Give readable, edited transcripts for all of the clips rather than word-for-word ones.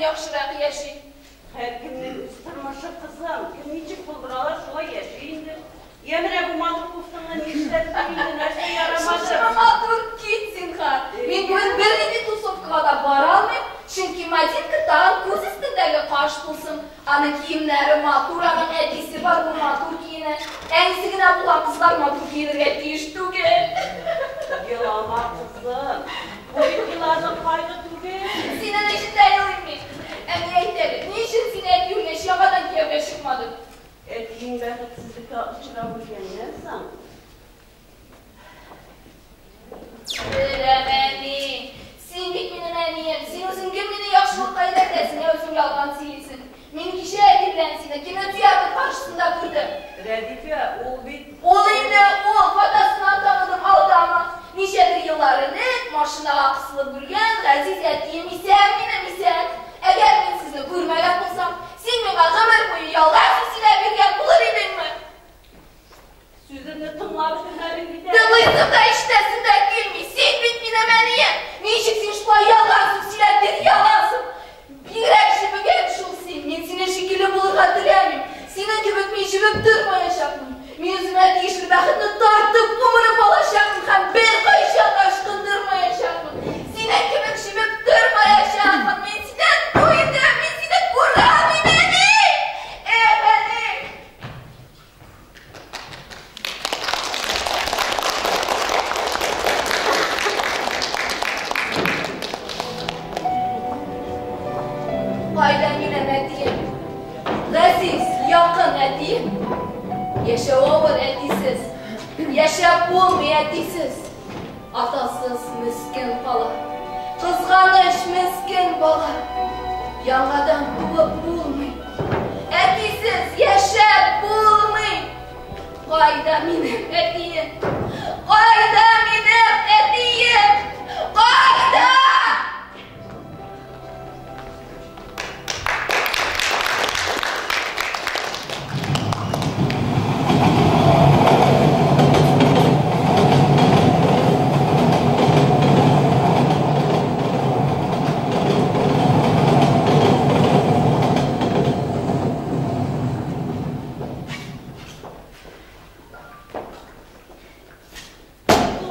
миннән яхшырак яши. Һәркемнең үз тормышы, кызым. Кем ничек булдыра ала, шулай яши инде. Йә менә бу матур кофтаңны нишләттең инде, нәрсә ярамады? Шушы матур кит, зинһар. Мин бүген бернинди тусовкага да бара алмыйм, чөнки Мадинка тагын күз өстендәге каш булсын. Аның киемнәре матур, аның әтисе бар, ул матур киенә. Әнисе генә булган кызлар матур киенергә тиеш түгел. Елама, кызым. Бу бит еларлык кайгы түгел. Син аны ишетә елыйм мин. Әни, әйт әле, ни өчен син әти үлгәч яңадан кияүгә чыкмадың? Әтиең бәхетсезлеккә очрап үлгәннән соң. Беләм, әни. Син бит минем әнием. Син үзең гел мине яхшылыкка өйрәтәсең, ә үзең ялган сөйлисең. Мин кичә әти белән сине кинотеатр каршысында күрдем. Рәдифә, ул бит... Ул инде ул, фотосыннан таныдым, алдама. Ничәдер еллар элек машинага кысылып үлгән газиз әтием исән минем, исән. Әгәр мин сезне күрмәгән булсам, син миңа гомер буе ялган сүз сөйләп йөргән булыр идеңме? Сүземне тыңлап бетермәдең бит әле. Тыңлыйсым да, ишетәсем дә килми. Син бит минем әнием. Ничек син шулай ялган сүз сөйләп йөри аласың? Бигрәк җебегән шул син. Мин синең шикелле булырга теләмим. Синең кебек мин җебеп тормаячакмын. Мин үземә тиешле бәхетне тартып, умырып алачакмын һәм беркайчан да ычкындырмаячакмын. Синең кебек җебеп тормаячакмын. Мин синнән туйдым. Мин сине күрә алмыйм, әни! Эх, әни! Кайда минем әтием? Газиз, якын әтием. Яшәү авыр әтисез. Яшәп булмый әтисез. Атасыз мескен кала. Кызганыч мескен бала. Яңадан туып булмый. Әтисез яшәп булмый. Кайда минем әтием? Кайда минем әтием? Кайда?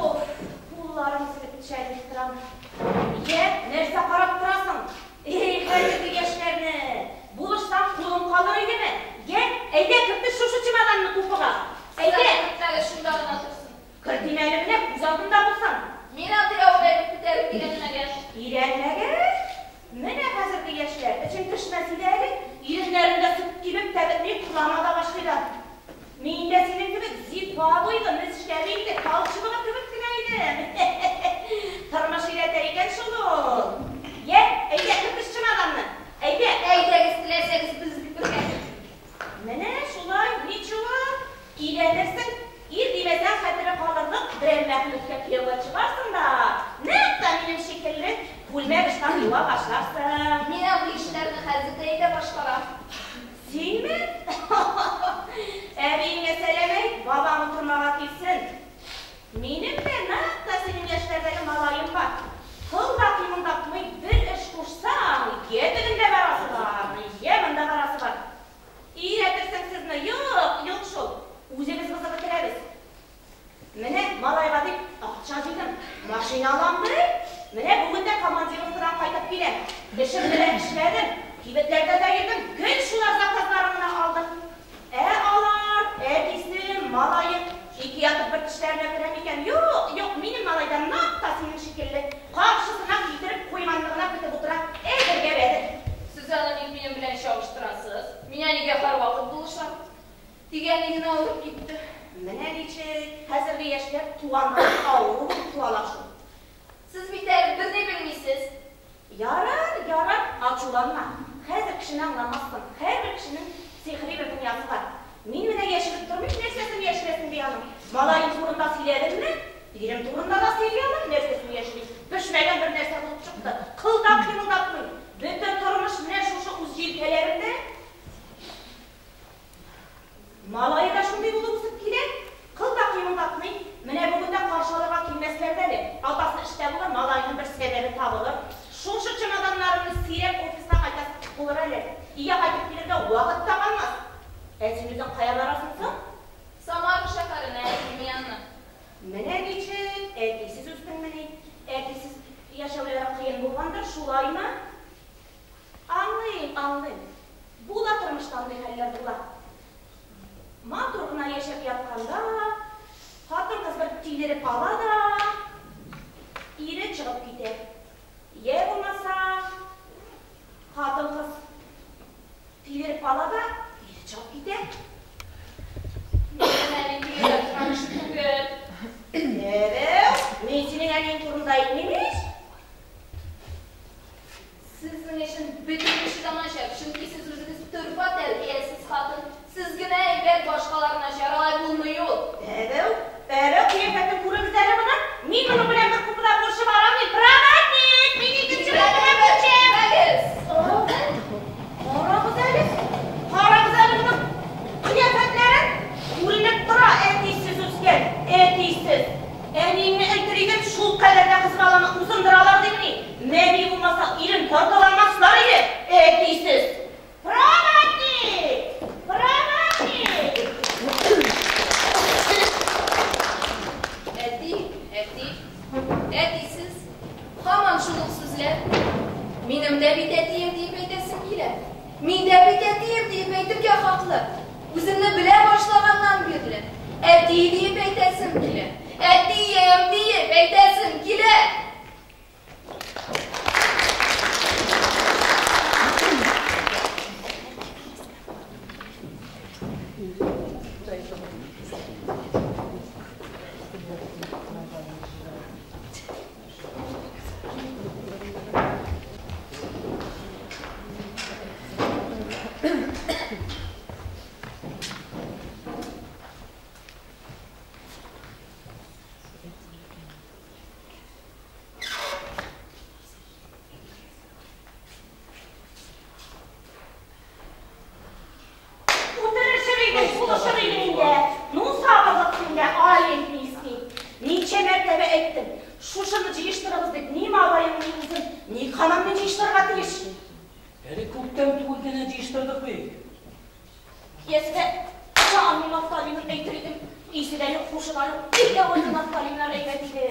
Оф, кулларым үсеп төшә дип торам. Йә, нәрсә карап торасың? Эй, хәзерге яшьләрне! Булышсаң, кулың калыр идеме? Йә, әйдә, кертеш шушы чемоданны купега. Әйдә! Кертмәгез, шунда гына торсын. Кертим әле менә, күз алдында булсын. Мин андый авыр әйбер күтәреп өйрәнмәгән. Өйрәнмәгән? Менә хәзерге яшьләр, эчең пешмәс иде әле, иреннәрендә сөт кибеп, тәбетми кылана да башлыйлар. Мин дә синең кебек зифа буйлы, нечкә билле, тал чыбыгы кебек кенә идем. Тормыш өйрәтә икән шул ул. Йә, әйдә, кертеш чемоданны. Әйдә. Әйдәгез, теләсәгез, без бергә. Менә шулай, ничего, өйләнерсең, ир димәсәң хәтере калырлык берәр мәхлукка кияүгә чыгарсың да, нәкъ тә минем шикелле күлмәк-ыштан юа башларсың. Мин андый эшләрне хәзер дә әйдә башкарам. Синме? Әбиеңә сәлам әйт, бабаң утырмага килсен. Минем дә нәкъ тә синең яшьләрдәге малаем бар. Кыл да кыймылдатмый, бер эш кушсаң, йә тегендә барасы бар, йә монда барасы бар. Өйрәтерсең сезне, юк, юк шул. Үзебез бозып бетерәбез. Менә малайга дип акча җыйдым, машина алам ди. Менә бүген дә командировкадан кайтып киләм. Эшемне дә эшләдем, кибетләрдә дә йөрдем, гел шулар заказларын гына алдым. Ә алар, әтисе, малае, ике ятып бер тешләренә керә микән? Юк, юк, минем малай да нәкъ та синең шикелле, каршысына китереп куйганны гына көтеп утыра, әзергә бәдер. Сез аны ник минем белән чагыштырасыз? Мин әнигә һәрвакыт булышам. Тик әни генә авырып китте. Менә ничек, хәзерге яшьләр туганнан авыру булып туалар шул. Сез бит әле берни белмисез. Ярар, ярар, ачуланма. Хәзер кешене аңламассың. Һәрбер кешенең сихри бер дөньясы бар. Мин менә яшереп тормыйм, нәрсәсен яшерәсең ди аның. Малаем турында сөйләдемме? Ирем турында да сөйли алам, нәрсәсен яшерим. Пешмәгән бер нәрсә булып чыкты. Кыл да кыймылдатмый. Бөтен тормыш менә шушы үз җилкәләрендә. Малае да шундый булып үсеп килә. Кыл да кыймылдатмый. Менә бүген дә каршы алырга килмәсләр дә әле. Атасы эштә булыр, малаеның бер сәбәбе табылыр. Шушы чемоданнарымны сөйрәп офиска кайтасым. булыр әле. Өйгә кайтып килергә вакыт та калмас. Ә син үзең кая барасың соң? Самара шәһәренә, әтием янына. Менә ничек, әтисез үстеңмени? Әтисез яшәүләре кыен булгандыр, шулаймы? Аңлыйм, аңлыйм. Була тормышта андый хәлләр була. Матур гына яшәп ятканда, хатын-кыз бер тилереп ала да, ире чыгып китә. Йә булмаса, хатын-кыз тилереп ала да, ире чыгып китә. Минем әни тилерә торган кеше түгел. Әбәү, мин синең әниең турында әйтмим ич. Сезнең өчен бөтен кеше дә начар, чөнки сез үзегез торфа тәрбиясез хатын. Сез генә әйбәт, башкалар начар, алай булмый ул. Әбәү, әбәү, кыяфәтен күрегез әле моның. Мин моның белән бер купеда күрше барам мин. Проводник, мин икенче купеда күршем. Карагыз әле, карагыз әле моның кыяфәтләрен. Күренеп тора, әтисез үскән, әтисез. Әниеңне әйтер идем, шул кадәр дә кыз баланы узындыралар димени? Мәми булмаса, ирен тарталамаслар иде, әтисез. Проводник! Проводник! Әти, әти, әтисез. Һаман шул ук сүзләр. Минем дә бит әтием диеп әйтәсем килә. Мин дә бит әтием диеп әйтергә хаклы. Үземне белә башлаганнан бирле әти диеп әйтәсем килә. Әтием диеп әйтәсем килә. Утырышыр идең, сулышыр идең инде. Ну, сабырлык синдә, олимпийский. Ничә мәртәбә әйттем, шушыны җыештырыгыз дип, ни малаең, ни үзем, ник һаман мин җыештырырга тиеш? Әле күптән түгел генә җыештырдык бит. Киясенә жаным нафталинын әйтер идем, исе дә юк, һушы да юк. Бик әүвәлге нафталиннар әйбәт иде.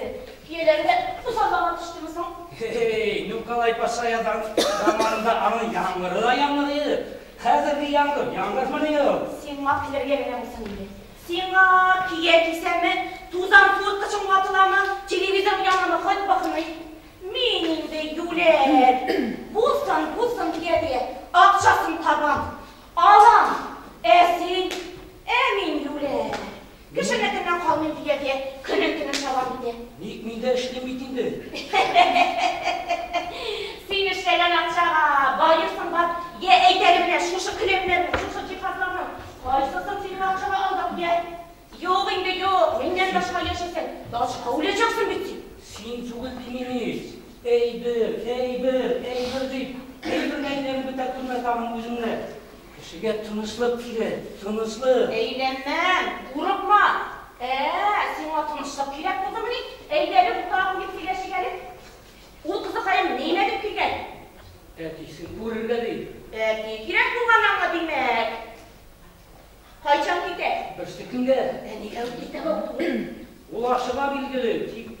Кияләре дә тузанлана төштеме соң? Һей, Нукалай патша заманында аның яңгыры да яңгыр иде. Хәзерге яңгыр, яңгырмыни ул? Сиңа килергә генә булсын инде. Сиңа кия кисәме, тузан суыткычың ватыламы, телевизор янамы, хоть бакыный. Мин инде юләр. Булсын, булсын дия дия, акчасын табам, алам. Ә син, ә мин юләр. Кешенекеннән калмыйм дия дия, көнен төнен чабам инде. Ник мин дә эшлим бит инде. Син эшләгән акчага баерсың бар, йә әйт әле менә шушы келәмнәрнең, шушы җиһазларның кайсысын синең акчага алдык, йә? Юк инде, юк, миннән башка яшәсәң, ачка үләчәксең бит син. Син түгел димим ич. Әйбер, әйбер, әйбер дип, әйбергә әйләнеп бетә күрмә тагын үзеңне. Кешегә тынычлык кирәк, тынычлык. Әйләнмәм, курыкма. Ә, сиңа тынычлык кирәк булдымыни? Әйдә әле, уртага куеп сөйләшик әле. Ул кызыкаем нимә дип килгән? Әтисен күрергә дип. Әти кирәк булган аңа, димәк. Кайчан китә? Берсе көнгә. Ә нигә ул китә бу? Ул ашыга билгеле, тик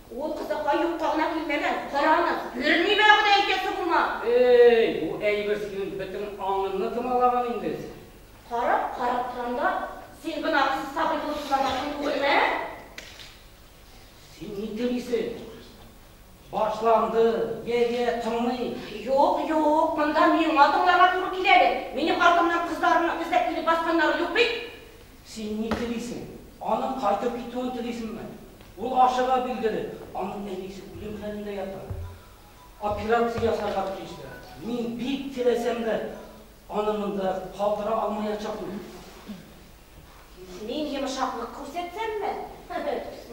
Ул кызыкай юкка гына килмәгән. Кара аны, берни генә әйтәсе булма. Эй, бу әйбер синең бөтен аңыңны томалаган инде. Карап, карап торам да, син гөнаһсыз сабый булып кыланасың түгелме? Син ни телисең? Башланды, йә, йә, тыңлый. Юк, юк, монда миңа тыңларга туры килә әле. Минем артымнан кызларны эзләп килеп басканнары юк бит. Син ни телисең? Аның кайтып китүен телисеңме? Ул ашыга билгеле. Аның әнисе үлем хәлендә ята. Операция ясарга тиешләр. Мин бик теләсәм дә, аны монда калдыра алмаячакмын. Мин йомшаклык күрсәтсәмме?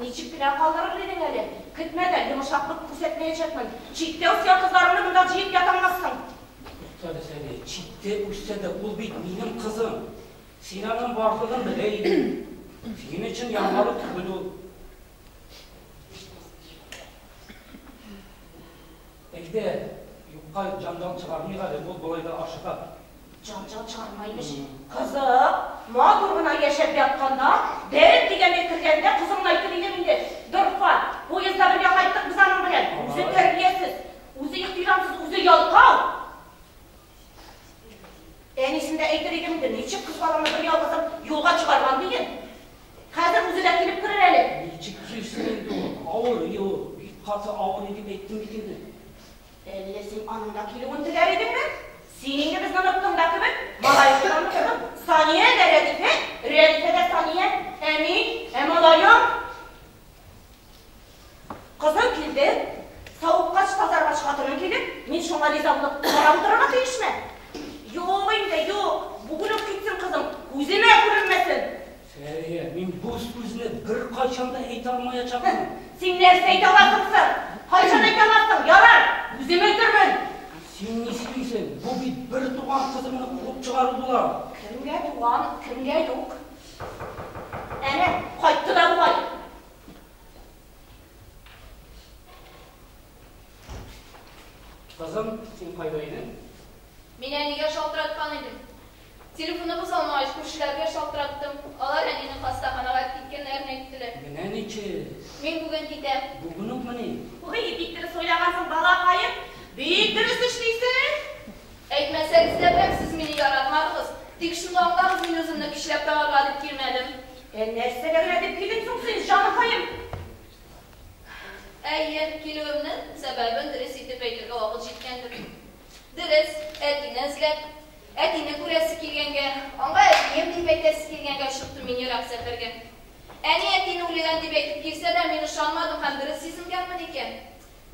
Ничек кенә калдырыр идең әле? Көтмә дә, йомшаклык күрсәтмәячәкмен. Читтә үскән кызларыңны монда җыеп ята алмассың. Туктале, Сәния, читтә үссә дә, ул бит минем кызым. Син аның барлыгын белә идең. Синең өчен яңалык түгел ул. Әйдә, юкка. Юкка җанҗал чыгармыйк әле, ул болай да ашыга. Җанҗал чыгарма, имеш. Кызык, матур гына яшәп ятканда, дәрт дигәне кергәндә кызыңны әйтер идем инде. Дорфа, поездда бергә кайттык без аның белән. Үзе тәрбиясез, үзе ихтирамсыз, үзе ялкау. Әнисен дә әйтер идем инде, ничек кыз баланы бер ялгызын юлга чыгарган диген. Хәзер үзе дә килеп керер әле. Ничек килсен инде ул? Авырый ул, бик каты авырый дип әйттем бит инде. Әллә син аның да килүен теләр идеңме? Син инде безне оныттың да кебек, малаеңны да оныттың. Сания дә Рәдифә, Рәдифә дә Сания. Ә мин, ә малаем? Кызың килде, савыккач, тазаргач хатының килде, мин шуңа риза булып карап утырырга тиешме? Юк инде, юк, бүген үк китсен кызың, күземә күренмәсен. Сәрия, мин бу сүзне беркайчан да әйтә алмаячакмын. Син нәрсә әйтә аласың соң? Кайчан әйтә аласың? Ярар, үзем әйтермен. Син ни сөйлисең? Бу бит бер туган кызыңны куып чыгару була. Кемгә туган, кемгә юк. Әнә, кайтты да бугай. Кызым, син кайда идең? Мин әнигә шалтыраткан идем. Телефоныбыз алмагач, күршеләргә шалтыраттым. Алар әнинең хастаханәгә киткәннәрен әйттеләр. Менә ничек. Мин бүген китәм. Бүген үкмени? Ой, бик дөрес уйлагансың, балакаем. Бик дөрес эшлисең. Әйтмәсәгез дә беләм, сез мине яратмадыгыз. Тик шуны аңлагыз, мин үземне көчләп тагарга дип килмәдем. Ә нәрсәгә генә дип килдең соң син, җаныкаем? Әйе, килүемнең сәбәбен дөрес итеп әйтергә вакыт җиткәндер. Дөрес, әтине эзләп, әтине күрәсе килгәнгә, аңа әтием дип әйтәсе килгәнгә чыктым мин ерак сәфәргә. Әни әтине үлегән дип әйтеп килсә дә, мин ышанмадым һәм дөрес сизенгәнмен икән.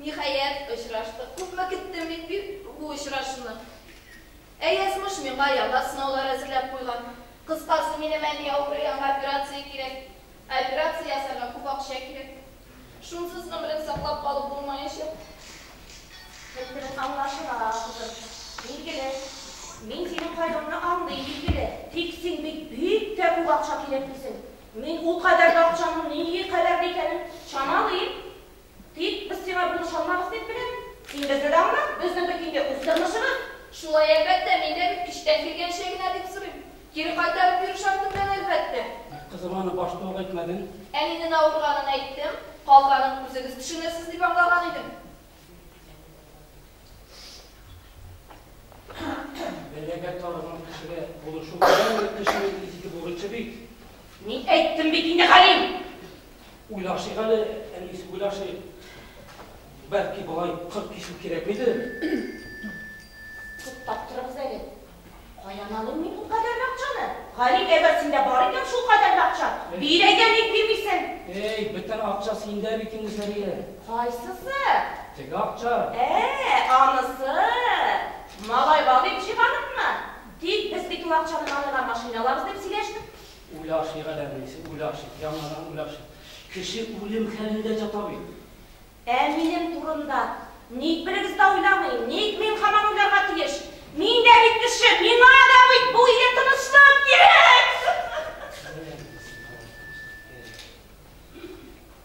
Ниһаять, очраштык. Күпме көттем мин бу очрашуны. Ә язмыш миңа яңа сынаулар әзерләп куйган. Кыскасы, минем әни авырый, аңа операция кирәк. Операция ясарга күп акча кирәк. Шунсыз гомерен саклап калып булмаячак. Бөтен аңлашыла, кызым. Билгеле. Мин синең кайгыңны аңлыйм, билгеле. Тик син бит бик тә күп акча кирәк дисең. Мин ул кадәр дә акчаның ни кадәр икәнен чамалыйм. Тик без сиңа булыша алмабыз дип беләм. Син безне дә аңла, безнең бит инде үз тормышыбыз. Шулай әлбәттә, мин дә бит көчтән килгәнчә генә дип сорыйм. Кире кайтарып бирү шарты белән әлбәттә. Кызым, аны башта ук әйтмәдең. Әнинең авырганын әйттем, калганын үзегез төшенерсез дип аңлаган идем. Бәлагә тарыган кешегә булышу һәр кешенең изге бурычы бит. Мин әйттем бит инде, Галим. Уйлашыйк әле, әнисе, уйлашыйк. Бәлки болай кырт кисү кирәкмидер. Туктап торыгыз әле. Каян алыйм мин ул кадәр акчаны? Галим, әгәр синдә бар икән шул кадәр акча, бир әйдә, ник бирмисең? Эй, бөтен акча синдә бит инде, Сәрия. Кайсысы? Теге акча. Анысы. Малай бар дип җыйганыңмы? Тик без бит ул акчаны малайга машина алабыз дип сөйләштек. Уйлашыйк әле, әнисе, уйлашыйк, яңадан уйлашыйк. Кеше үлем хәлендә ята бит. Ә минем турында ник берегез дә уйламый? Ник мин һаман уйларга тиеш? Мин дә бит кеше, миңа да бит бу өйдә тынычлык кирәк.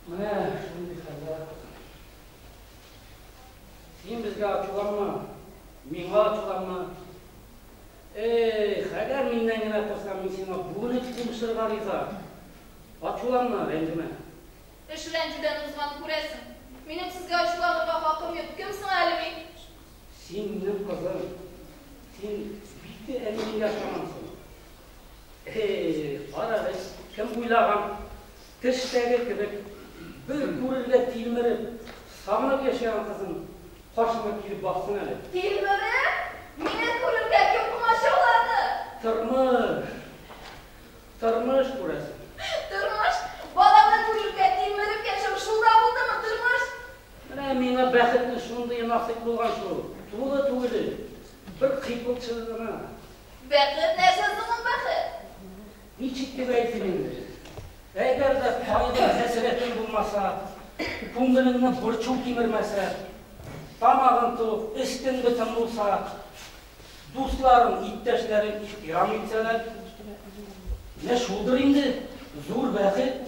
Менә шундый хәлләр, кызым. Син безгә ачуланма, миңа ачуланма. Эй, хәләр миннән генә торса, мин сиңа бүген үк булышырга риза. Ачуланма, рәнҗемә. Эш рәнҗүдән узган, күрәсең. Минем сезгә ачуланырга хакым юк. Кем соң әле мин? Син минем кызым. Син бик тә әниеңә охшагансың. Эй, карагыз, кем уйлаган, тештәге кебек бер күрергә тилмереп, сагынып яшәгән кызың каршыңа килеп бассын әле. Тилмереп? Мине күрергә кем комачаулады? Тормыш. Тормыш күрәсең. Тормыш? Баланы күрергә тилмереп яшәү шул да булдымы, тормыш? Менә миңа бәхетне шундый насыйп булган шул. Тулы түгеле. Бер кыйпылчыгы гына. Бәхет нәрсә соң ул бәхет? Ничек дип әйтим инде? Әгәр дә кайгы хәсрәтең булмаса, күңелеңне борчу кимермәсә, тамагың тук, өстең бөтен булса, дусларың, иптәшләрең ихтирам итсәләр, менә шулдыр инде зур бәхет,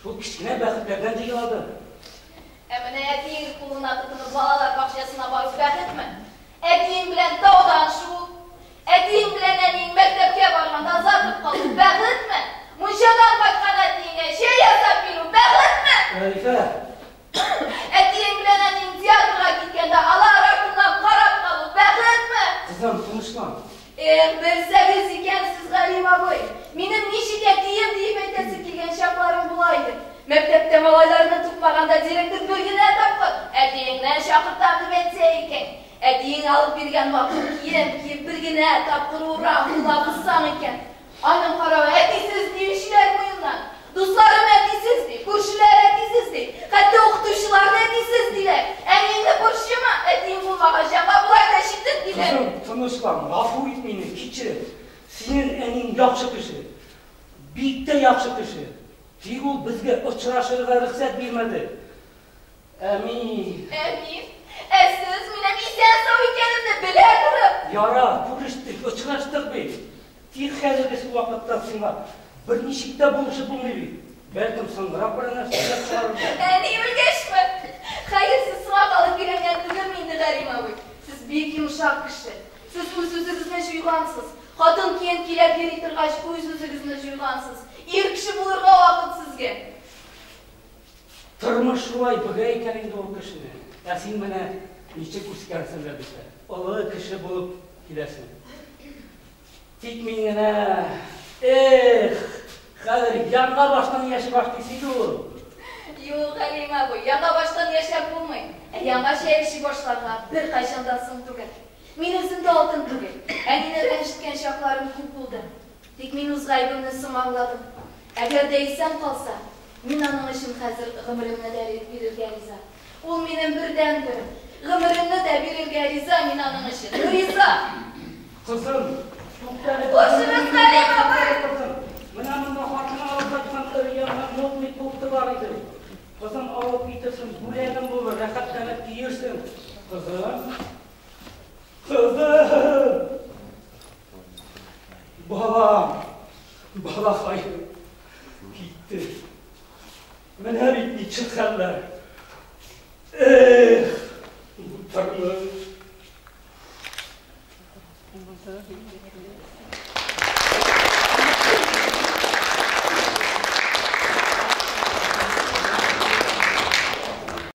шул кечкенә бәхетләрдән җыеладыр. Ә менә әтиең кулына тотынып балалар бакчасына бару бәхетме? Әтиең белән таудан шуу, әтиең белән әниең мәктәпкә барганда озатып калу бәхетме? Мунчадан кайткан әтиеңә чәй ясап бирү бәхетме? Рәлифә! Әтиең белән әниең театрга киткәндә алар артыннан карап калу бәхетме? Кызым, тынычлан. Эх, белсәгез икән сез, Галим абый, минем ничек әтием диеп әйтәсе килгән чакларым була иде. Мәктәптә малайларны тукмаганда директор бер генә тапкыр әтиеңнән чакыртам дип әйтсә икән. Әтиең алып биргән матур кием киеп бер генә тапкыр урам буйлап узсаң икән. Аның каравы әтисез диючеләр муеннан. Дусларым әтисез ди, күршеләр әтисез ди, хәтта укытучылар да әтисез диләр. Әниеңне борчыма, әтиең булмагач, аңа болай да читен диләр. Кызым, тынычлан, гафу ит мине, кичер. Синең әниең яхшы кеше. Бик тә яхшы кеше. Тик ул безгә очрашырга рөхсәт бирмәде. Ә мин... Ә мин? Ә сез минем исән-сау икәнемне белә торып? Ярар, күрештек, очраштык бит. Тик хәзерге вакытта сиңа берничек тә булышып булмый бит. Бәлкем, соңрак берәр нәрсә эшләп чыгарырбыз. Әни үлгәчме? Хәер, сез соңа калып өйрәнгән түгелме инде, Галим абый? Сез бик йомшак кеше. Сез үз-үзегезне җуйгансыз. Хатын киен киләп йөри торгач, үз-үзегезне җуйгансыз. Ир кеше булырга вакыт сезгә. Тормыш шулай бөгә икән инде ул кешене. Ә син менә ничек үскәнсең дә бит. Олы кеше булып киләсең. Тик мин генә, эх, хәзер яңа баштан яши башлыйсы иде ул. Юк, Галим абый, яңа баштан яшәп булмый. Ә яңача яши башларга беркайчан да соң түгел. Мин үзем дә алтын түгел. Әнине рәнҗеткән чакларым күп булды. Тик мин үз гаебемне соң аңладым. Әгәр дә исән калса, мин аның өчен хәзер гомеремне дә бирергә риза. Ул минем бердәнберем. Гомеремне дә бирергә риза мин аның өчен. Риза! Кызым, туктале. Хушыгыз, Галим абый! Кызым, менә монда хатыны алып кайткан өр-яңа модный кофта бар иде. Кызым, алып китерсен, бүләгем булыр, рәхәтләнеп киерсең. Кызым. Кызым! Балам! Балакаем! Китте. Менә бит ничек хәлләр. Эх, бу тормыш.